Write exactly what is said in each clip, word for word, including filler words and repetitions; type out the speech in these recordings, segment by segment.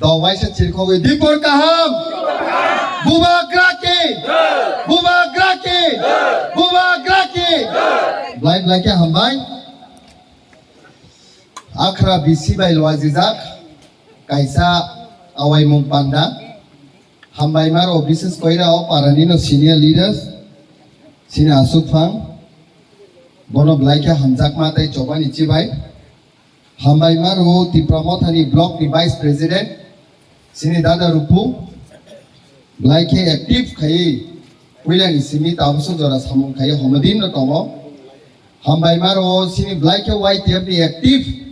Dok waisa chirkhogwi dipor kaham. Bubagra ki. Bubagra ki. Bubagra ki. Blai blai khe hambai. Akhra bisi bai lwajijak kaisa awaimung panda. Hambai maro bises koira o parani no senior leaders. Sini asuk phang. Bono blai khe hamjakma tei chobani chibai. Hambai maro Tipra Mothani block ni vice president. Sini dada Rupu. Blai khe active khai. Puilani simi tabuk jora samung khai homodin no tongo. Hambai maro sini blai khe Y T F ni active.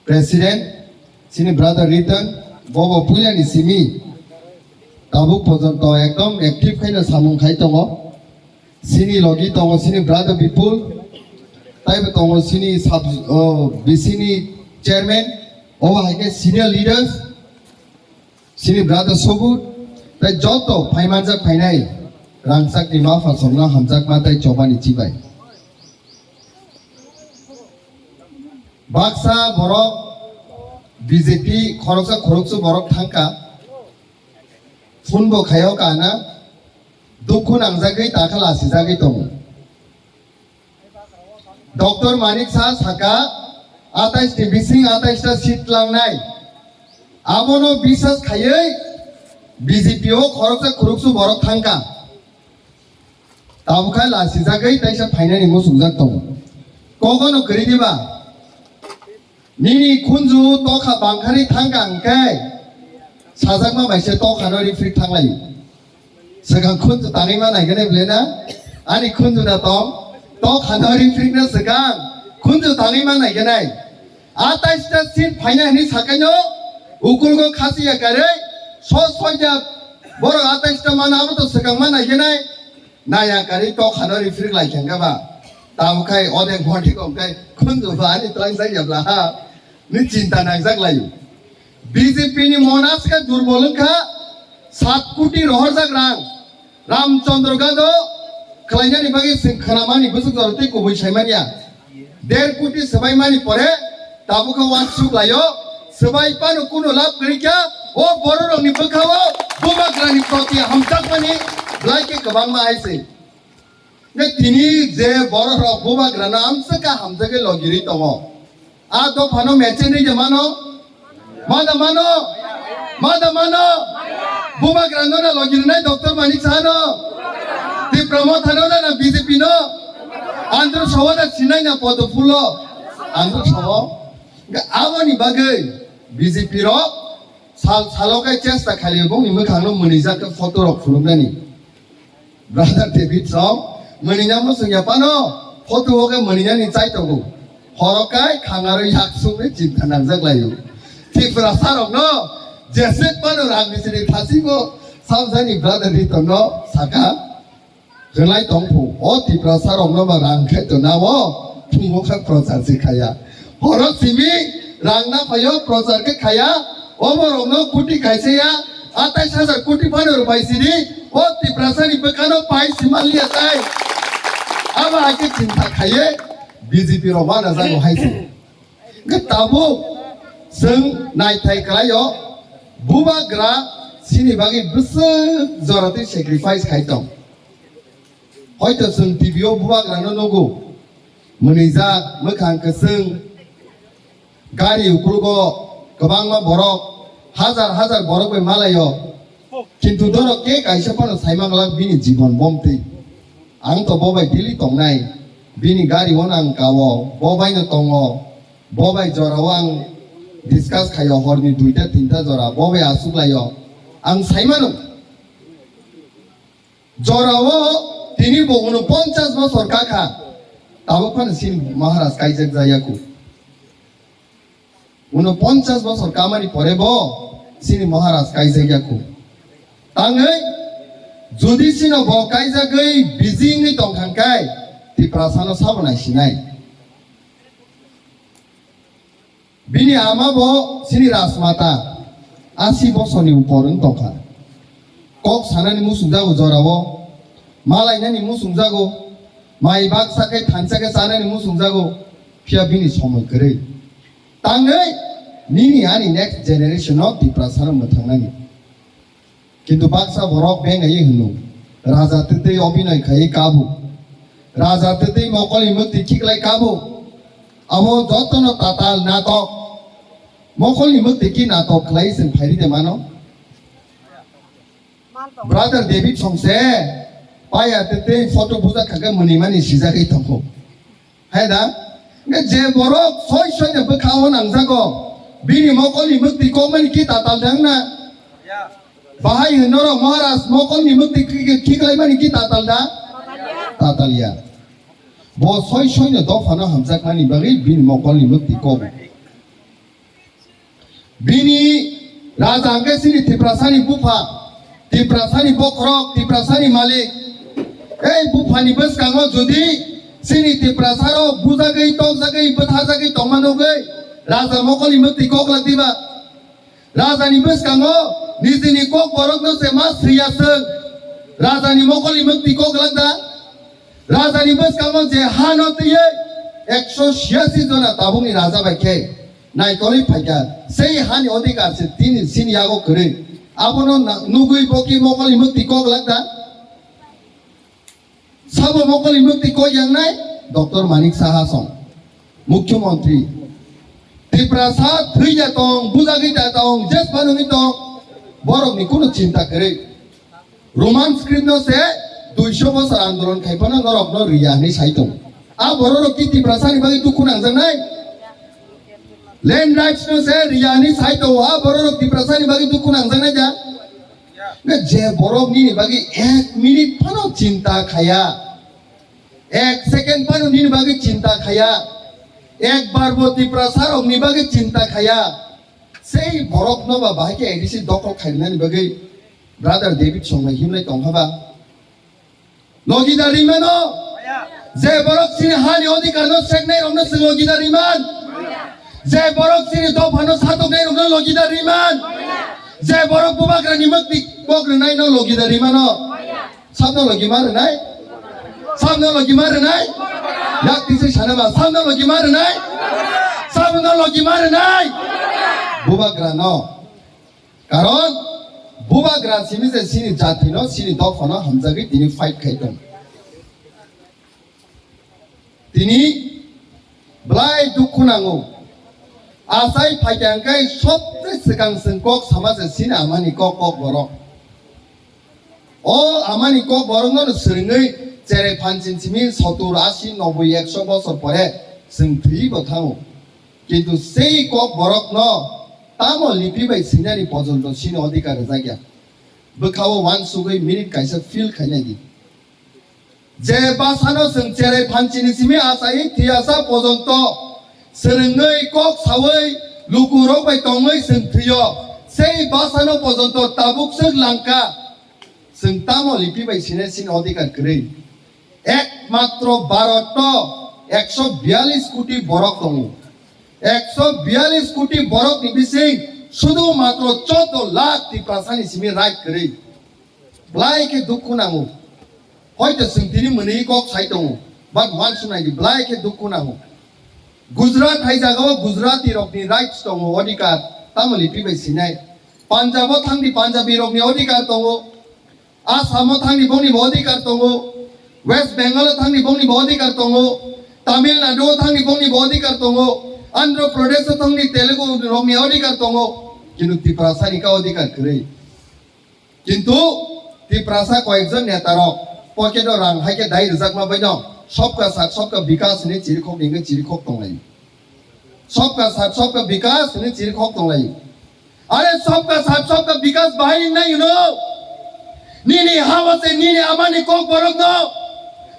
President, sini brother Ritan, bobo puilani simi. Tabuk pojonto ekdom active khaino samung khai tongo. Sini logi tongo sini brother Bipul, taibo tongo sini sub, oh, B C ni chairman, obo hai khe senior leaders, sini brother Sobut, tai joto phaimanjak phainai rangchakni mapha songno hamjakma tai chobani chibai. Baksa borok B J P khoroksa khoroksa borok thangka, phone bo khayo kana, dukhu nangjagwi takha lasijagwi tongo. Doctor Manik Saha saka, atais ni bising atais ta seat langnai. Abono bisas khaiwi B J P o khoroksa khoroksa borok thangka. Tabukha lasijagwi taisa phainani muchungjak tongo. Kogono kwrwi diba? Nini khunju tokha bangkhari thangkha hwnkhe sajakma bai se tokhano refri thanglai. Swkang khunju tangwi ma naiganai bwlena? Ani khunju da tong, tokhano refri no swkang khunju tangwi ma naiganai. Atais ta seat phaina hwnwi sakaino ukulgo khasiya karwi so soja borok atais ta mana abo to swkang ma naiganai. Naya kari tokhano refri lai khe ba. Tamo khai odek modik om khai khunju ba ani twlang jak ya bla ha. Ni chinta nangjak layu. B J P ni monas khe durbol wngkha, sat koti rohorjak rang. Ramchandra Gado khlainani bagwi chwng khnamani bwswk jora tei kubui saimanya. Der koti swbaimani pore tabukha wansuk laio, swbai phano kuno lab kwrwi kha, o bororokni bwkhao bubagrani proti hamjakmani belai khe kwbangma hai se. Ne tini je bororok bubagrano amswk kha hamjagwi logirwi tongo. A dophano mechenwi de mano, ma da mano, ma da mano. Bubagrano na logirnai Doctor Manik Saha no, Tipra Motha no na B J P no. Andro sawa da sinai na podo phulo. Andro sawa. Aboni bagwi B J P rok sal salo kai chesta khali bongni mwkhangno mwnijak khe photo rok phunuknani. Brother David rok mwnina mwswngya phano photo o khe mwnina ni chai tongo. Horo kai khangaro yak sukni chinta nangjak laio. Tiprasa rokno jesek phano rang bisini thasigo samsani brother Riton no saka. Kwlai tongphu, o Tiprasa rokno ba rang khai to na o, phungo kha prochar se khaya. Horo simi rang na phaio prochar khe khaya, o borokno koti kaisa ya, atais hajar koti phano rw bai sini, o Tiprasa ni bwkhano pai sima liya tai. Abo hai khe chinta khaiye B J P rok wana jago hai se. Hwnkhe tabuk chwng naithai khlaio, bubagra chini bagwi bwswk jora tei sacrifice khai tong. Hoito chwng T V o bubagrano nugo, mwnwijak, mwkhang kwchwng, gari ukulugo kwbangma borok, hajar hajar borok bai malaio. Kintu dorok ke kaisa phano saimang lak bini jibon bomtwi. Ang to bo bai daily tongnai. Bini gari o nang kao, bo bai no tongo. Bo bai jora o ang discuss khaio horni duita tinta jora. Bo bai aswk laio. Ang saimano. Jora o tini bo unoponchas bosor kakha. Tabuk phano sin Maharaj kaijak jaya ku. Unoponchas bosor kamani pore bo chini Maharaj kaijak ya khu. Tangwi jodi chino bo kaijagwi busy wngwi tongkha hwnkhe Tiprasano sabo naisinai. Bini ama bo chini Rajmata asi bosorni upor wng tongkha. Kok sanani muchungjago jorao, malainani muchungjago, mai baksa khe thansa khe chanani muchungjago, phiya bini somoi kwrwi. Tangwi Nini ani next generation no Tiprasa no mwthangnani. Kintu baksa borok beng ai hwno, raja twtwi obinoi khai kabo, raja twtwi mokolni mwktwi khiklai kabo. Abo jotono tatal natok, mokolni mwktwi ki natok khlai chwng phairi de mano. Brother David songse paya twtwi photo bujak kha khe mwnwi mani sijagwi tongkho. Hai da? Hwnkhe je borok soi soi no bwkha o nangjago, bini mokolni mwktwi kokmani ki tatal da wngna? Bahai hwno rok Maharaj mokolni mwktwi ki, ki, khiklaimani ki tatal da? Tatal ya. Bo soi soi no dophano hamjakmani bagwi bini mokolni mwktwi kok. Bini raja hwnkhe chini Tiprasani bupha, Tiprasani bokhorok, Tiprasani malik. Ei buphani bwskango jodi chini Tiprasarok bujagwi, tokjagwi, bwtharjagwi tongma nugwi raja mokolni mwktwi koklak diba? Rajani bwskango nijini kokborokno se ma swiya chwng rajani mokolni mwktwi koklak da? Rajani bwskango je hano twiwi ekso chiyasi jona tabukni raja bai khe naikolwi phaikha, sei hani odhikar se tini chini yago kwrwi. Abono na-, nugwi bo ki mokolni mwktwi koklak da? Sabo mokolni mwktwi kok yangnai Doctor Manik Saha song, Mukhyamantri. Tiprasa thwi ya tong, bujagwi da tong, jes phano wngwi tong, borokni kunu chinta kwrwi. Roman script no se duiso bosor andolon khai phano norok no riya hinwi sai tong. A borok rok ki Tiprasa ni bagwi dukhu nangjaknai? Land rights no se riya hinwi sai tong. A borok rok Tiprasa ni bagwi dukhu nangjaknai da? Hwnkhe je borok nini bagwi ek minute phano chinta khaya, ek second phano nini bagwi chinta khaya, ek bar bo Tiprasa rok ni bagwi chinta khaya, sei borok no ba bahai khe A D C dokol khainani bagwi Brother David songbai himlai tongkha ba? Logidar rimano? Je borok chini hani odhikar no seknai rok no chwng logidar riman? Je borok chini dopha no satoknai rok no logidar riman? Je borok bubagra ni mwktwi kok rwnai no logidar rimano? Sabno logi ma rwnai? Sabno logi ma rwnai? Yak tisi sana ba, sabno logi ma rwnai? Sabno logi ma rwnai? Bubagra no. Karon bubagra simi je chini jati no, chini dopha no hamjagwi tini fight khai tong. Tini belai dukhu nango. Achai phaikha hwnkhe sobse swkang chwng kok sama se chini amani kok, kok borok. O amani kok borok no swrwngwi cherai phanchin simi sotur, asi, noboi, ekso bosor pore chwng thwi bo thango. Kintu sei kok borok no tamo lipi bai swinani pojonto chini odhikar rwjak ya. Bwkha o uansugwi minute kaisa feel khainai di. Je bwsano chwng cherai phanchini simi achai thwiyasa pojonto swrwngwi kok sawi lukurok bai tongwi chwng thwiyo, sei bwsano pojonto tabuk swk langkha. Chwng tamo lipi bai sine sini odhikar kwrwi? Ekmatro Bharat no ekso biyalish koti borok tongo. Ekso biyalish koti borok ni bising sudu matro choddo lakh Tiprasani simi right kwrwi. Belai khe dukhu nango. Hoito chwng tini mwnwi kok sai tongo, but uansuknai di belai khe dukhu nango. Gujarat hai jagao Gujarati rokni rights tongo, odhikar, tamoni lipi bai sinai. Punjab o thangdi Punjabi rokni odhikar tongo. Assam o thangdi bongni bo odhikar tongo. West Bengal o thangdi bongni bo odhikar tongo. Tamil Nadu o thangdi bongni bo odhikar tongo. Andhra Pradesh o thangdi Telugu rokni odhikar tongo. Kintu Tiprasa ni ka odhikar kwrwi. Kintu Tiprasa koyekjon neta rok pocket o rang hai khe dai rwjakma bai no sobka sat sobka bikas hinwi chirikhok ni hwnwi chirikhok tonglaio. Sobka sat sobka bikas hinwi chirikhok tonglaio. Are sobka sat sobka bikas bahai wngnai hwno? Nini ha o se nini amani kok borok no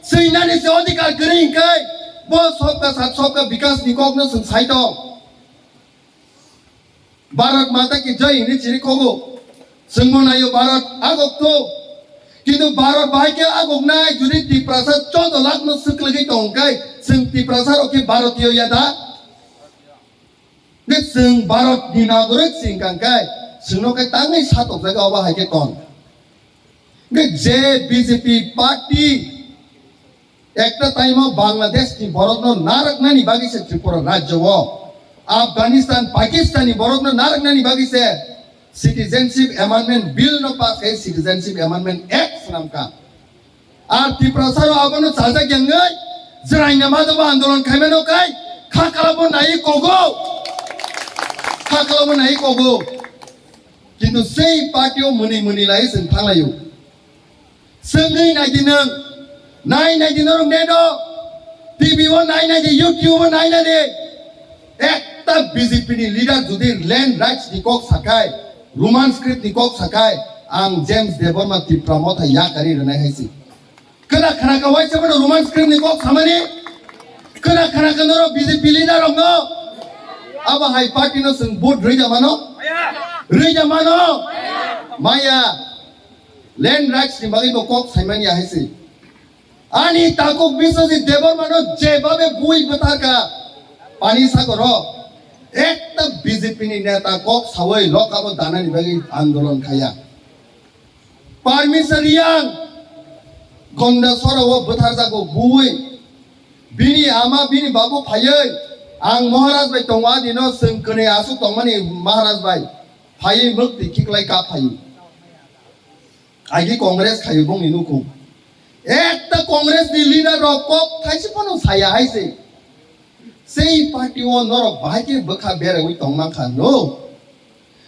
swinani se odhikar kwrwi hwnkhe bo sobka sat sobka bikas ni kok no chwng sai tong. Bharat Mata ki Jai hinwi chiri kogo. Chwngno naio Bharat agok to. Kintu Bharat bahai khe agok nai, jodi Tiprasa choudo lakh no swklegwi tong khe, chwng Tiprasa rok khe Bharatiyo ya da? Hwnkhe chwng Bharat ni nagorik chwng kang khe, chwngno khe tangwi satokjak obo hai khe tong. Hwnkhe je B J P party ekta time o Bangladesh ni borok no naraknani bagwi se Tripura rajyo o Afghanistan, Pakistan ni borok no narwknani bagwi se Citizenship Amendment Bill no pass khai, Citizenship Amendment Act swnam kha. Ar Tiprasa rok abono chajak yangwi jwraina ma jabo andolon khaimano kai kha kala bo nai kogo. Kha kala bo nai kogo. Kintu sei party o mwnwi mwnwi lai chwng thanglaio. Swngwi naidi nwng, nai naidi norok nedo, T V o nai naidi, YouTube o nai naidi. Ekta B J P ni leader jodi land rights ni kok sakhai, Roman script ni kok sakhai, ang James Debbarma Tipra Motha yakari rwnai hai se. Kwna khna ka waisa bono Roman script ni kok samani? Kwna khna ka norok B J P leader rok no? Abo hai party no chwng vote rwija mano? Rwija mano? Maya. Land rights ni bagwi bo kok saimani ya hai se. Ani takuk Biswajit Debbarma no je babe bui bwtharka pani sagoro ekta B J P ni neta kok sawi lokabo danani bagwi andolon khaya. Parmisa Riyang Gonda sora o bwtharjago bui bini ama bini babu phaywi ang Maharaj bai tongo adino chwng kwnwi aswk tongmani Maharaj bai phaywi mwktwi khiklai kap phayu. Agi Congress khayu bongni nukhung. Ekta Congress ni leader rok kok thaisi phano saya hai se. Sei party o norok bahai khe bwkha berewi tongmankha no.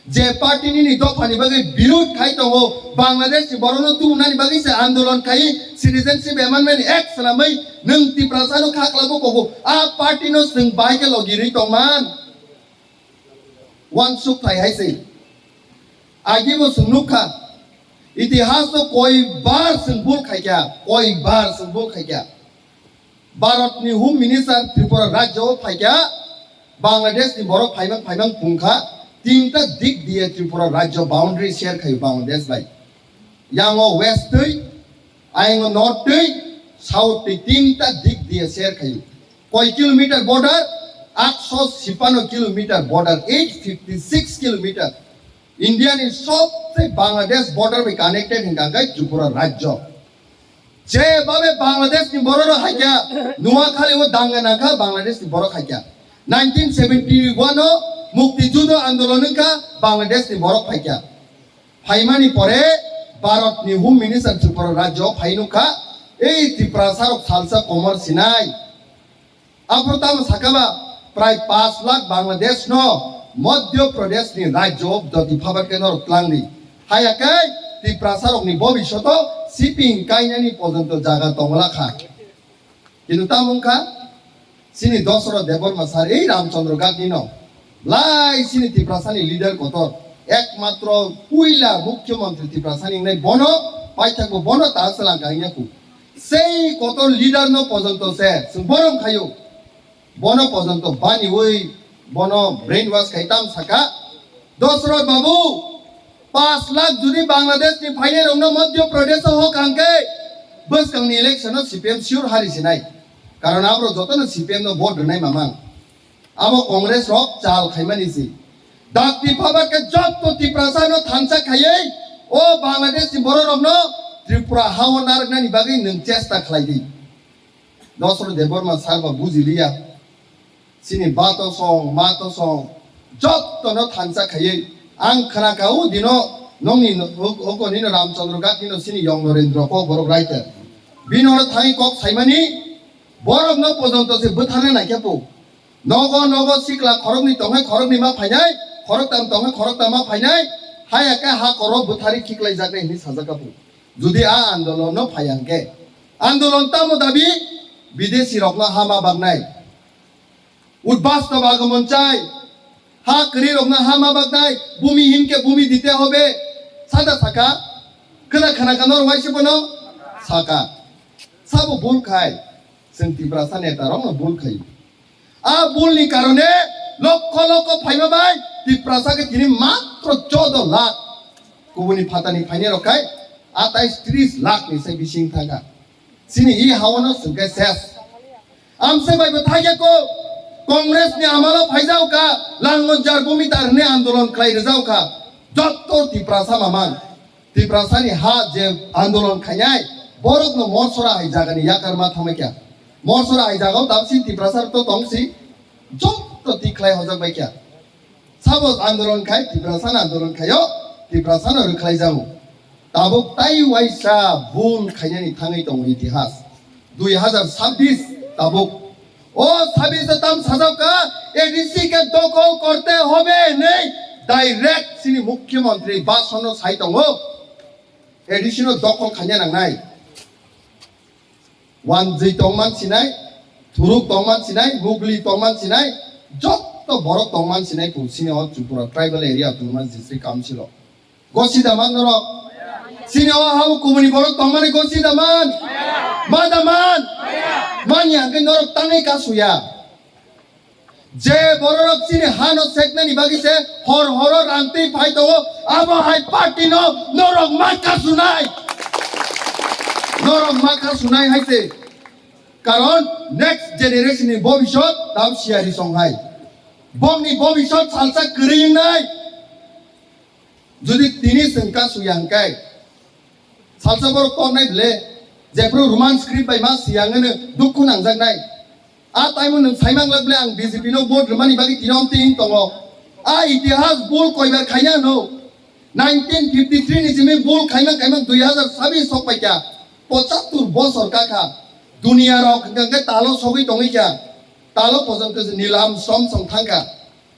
Je party nini dopha ni bagwi birud khai tongo, Bangladesh ni borok no tubunani bagwi se andolon khai, Citizenship Amendment Act swnamwi nwng Tiprasa no kha kwlabo kogo. A party no chwng bahai khe logi rwi tongman. Wansuk thai hai se. Agi bo chwng nukha. Itihas no koi bar chwng bul khaikha, koi bar chwng bul khaikha. Bharat ni Home Minister Tripura rajyo o phaikha, Bangladesh ni borok phaimang phaimang pungkha, tinta dik diye Tripura rajyo boundary share khayo Bangladesh bai. Yango west twi, ayang north twi, south twi tinta dik diye share khayo. Koi kilometer border? Atsho sipano kilometer border, eight fifty six kilometer. India ni sobse Bangladesh border bai connected hinka khe Tripura rajyo. Je babe Bangladesh ni borok rok haikya, Noakhali o danga nangkha Bangladesh ni borok haikya. Nineteen seventy one o Mukti Judo Andolon wngkha Bangladesh ni borok phaikya. Phaimani pore Bharat ni Home Minister Tripura rajyo phai nukha, ei Tiprasa rok salsa komor sinai. Aphuru tamo sakha ba, prai pash lakh Bangladesh no Madhya Pradesh ni rajyo o doti phabar khe norok twlangdi. Haya khe Tiprasa rokni bobishoto siping kainani pojonto jaga tongla kha. Kintu tamo wngkha, chini Dosoro Debbarma sar ei Ramchandra Ghat ni no lai chini Tiprasa ni leader kotor, ekmatro puila mukhyamantri Tiprasa ni wngnai bono, paithakbo bono ta swlang kainyaku. Sei kotor leader no pojonto se chwng borom khayo. Bono pojonto baniwi bono brainwash khai tam saka. Dosrot babu, pash lakh jodi Bangladesh ni phainai rokno Madhya Pradesh o hok hangkhe bwskang ni election o C P M sure hari sinai. Karon abro jotono C P M no vote rwnai mamang. Abo Congress rok chal khaimani si. Dakti phabar khe jotto Tiprasa no thansa khaiwi o Bangladesh ni borok rokno Tripura ha o narwknani bagwi nwng chesta khlai di. Dosrot Debbarma sar ba bujiliya. Chini ba to song, ma to song, jotto no thansa khaiwi ang khna kha o dino nongni hok-, hokoni no Ramchandra Ghat ni no chini Yong Norendra kok borok writer. Bino no thangwi kok saimani borok no pojonto se bwtharna naikhe po. Nogo nogo sikla khoroknwi tongkhe khoroknwi ma phainai, khoroktam tongkhe khoroktam ma phainai, haya khe ha koro bwtharwi khiklaijaknai hinwi sajak kha po. Jodi a andolon no phai hangkhe, andolon tamo dabi? Bidesi rokno ha ma baknai. Udbas to bagomon chai. Ha kwrwi rokno ha ma baknai. Bumi hinkhe bumi dite hobe. Sada saka. Khna khna kha nor waise bono saka. Sabo bul khai. Chwng Tiprasa neta rokno bul khai. A bul ni karone lokho lokho phaima bai Tiprasa khe tini matro chodo lakh. Kubuni phatani phainai rok khai atais tris lakh ni sai bising thangkha. Chini i haono swngkhe ses. Amse bai bo thaiya ko Congress ni amalo phaijao kha, Langonjar bumi tar hwnwi andolon khlai rwjao kha. Jotto Tiprasa mamang. Tiprasa ni ha je andolon khainai, borok no morsora hai jaga ni yakar ma thamai kha. Morsora hai jaga o tamsi Tiprasa rok to tongsi. Jotto tikhlai hojak bai kha. Sabo andolon khai, Tiprasano andolon khaio, Tiprasano rwkhlai jago. Tabuk tai waisa bul khainani thangwi tongo itihas. Dui hazar sabbish tabuk. O sabbish tam sajak kha, A D C ke dokol korte hobe hinwi direct chini mukhyamantri Basonno sai tongo. A D C no dokol khaina nangnai. Wanjwi tongman sinai, Thuruk tongman sinai, Mugli tongman sinai, jotto borok tongman sinai, pulsini o Tripura tribal area autonomous district council o. Gosi da man norok? Sini o habo kubuni borok tongmani gosi da man? Ma da man? Mani hangke norok tangai kasuya. Je bororok chini hano seknani bagwi se hor horo rang twi phai tongo, abo hai party no norok ma kasunai. Norok ma kasunai hai se. Karon next generation ni bobisot tam siyari song hai. Bongni bobisot salsa kwrwi wngnai. Jodi tini chwng kasu ya hwnkhe, salsa borok tornai ble, jephru Roman script bai ma siyang hwnwi dukhu nangjaknai. A taimo nwng saimang lak ble ang B J P no vote rwmani bagwi tini omtwi wng tongo. A itihas bul koibar khaina hwno. Nineteen fifty three ni simi bul khaimang khaimang dui hazar sabis sok paikha. Pochattur bosor kakha. Duniya rok hwnkhe talo sogwi tongwi kha. Talo pojonto se Neil Armstrong song thangkha.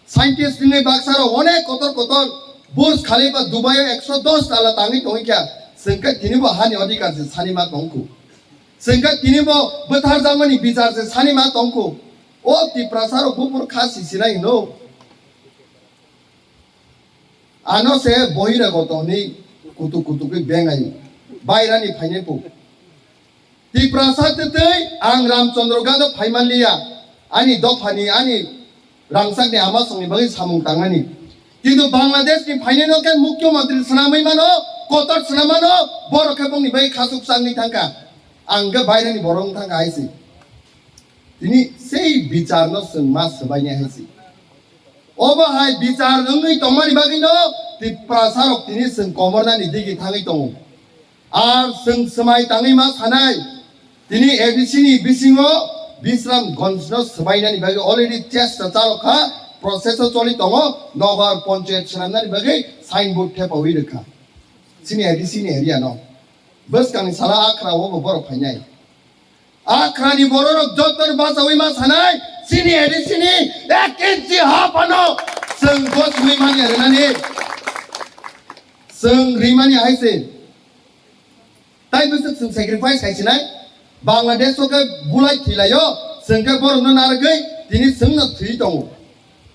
Scientist ni baksa rok onek kotor kotor Burj Khalifa Dubai o ekso dos tala tangwi tongwi kha, chwng khe tini bo hani odhikar se sani ma tongkhu. Chwng khe tini bo bwthar jakmani bichar se sani ma tongkhu. O Tiprasa rok buphur kha si sinai hino. Ano se bohiragoto hwnwi kutuk kutuk khe bengai bairani phainai po. Tiprasa twtwi ang Ramchandra Gado phaimanliya, ani dophani, ani rangchakni ama songni bagwi samung tangmani. Kintu Bangladesh ni phainai no khe mukhyamantri swnamwi mano, kotor swnam mano, borok khe bongni bagwi khasuk changwi thangkha. Ang khe bairani borok wng thangkha hai se. Tini sei bichar no chwng ma swbainai hai se. Obo hai bichar wngwi tongmani bagwi no Tiprasa rok tini chwng komornani digi thangwi tongo. Ar chwng swmai tangwi ma sanai, tini A D C ni bisingo Bisramganj no swbainani bagwi already chesta chalok kha, process o choli tongo, nogar ponchayat swnamnani bagwi signboard thepawi rwkha. Chini A D C ni area no. Bwskangni sala Akhra o bo borok phainai. Akhra ni borok rok joto ni bachawi ma sanai, chini A D C ni ek inchi ha phano chwng goswi manya rwnani. Chwng rimani hai se. Tai bwswk chwng sacrifice khai sinai, Bangladesh o khe bulai thwilaio, chwng khe borokno narwgwi tini chwngno thwi tongo.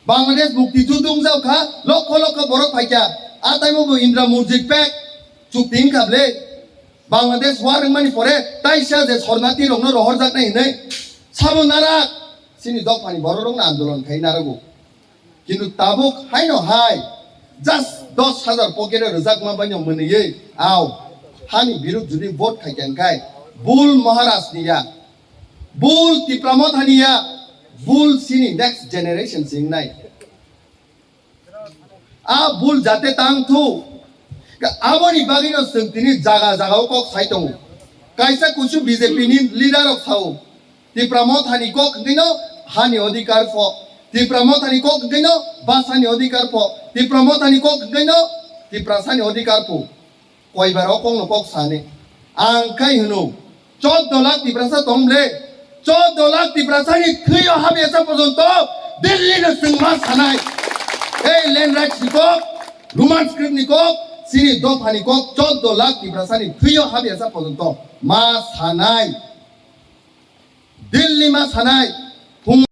Bangladesh mukti juddho wngjak kha, lokho lokho borok phaikha, a taimo bo Indra Murjik pek chukti wngkha ble. Bangladesh war wngmani pore taisa je sornati rokno rohorjaknai hinwi sabo narak, chini dophani borok rokno andolon khai narogo. Kintu tabuk haino hai just dos hazar pocket o rwjakma baino mwnwiwi au hani biruk jodi vote khaikha hwnkhe bul Maharaj ni ya, bul Tipra Motha ni ya, bul chini next generation se wngnai. A bul jate tang thu. Aboni bagwino chwng tini jaga jaga o kok sai tongo. Kaisa kusu B J P ni leader rok sao, Tipra Motha ni kok hwnkhe no hani odhikar pho. Tipra Motha ni kok hwnkhe no basa ni odhikar pho. Tipra Motha ni kok hwnkhe no Tiprasa ni odhikar pho. Koibar o kokno kok sani. Ang khai hwno, choddo lakh Tiprasa tong ble. Choddo lakh Tiprasa ni thwi o habya sa porjonto Delhi no chwng ma sanai. Ei land rights ni kok, Roman script ni kok, chini dopha ni kok, choddo lakh Tiprasa ni thwi o habya sa porjonto ma sanai. Delhi ma sanai.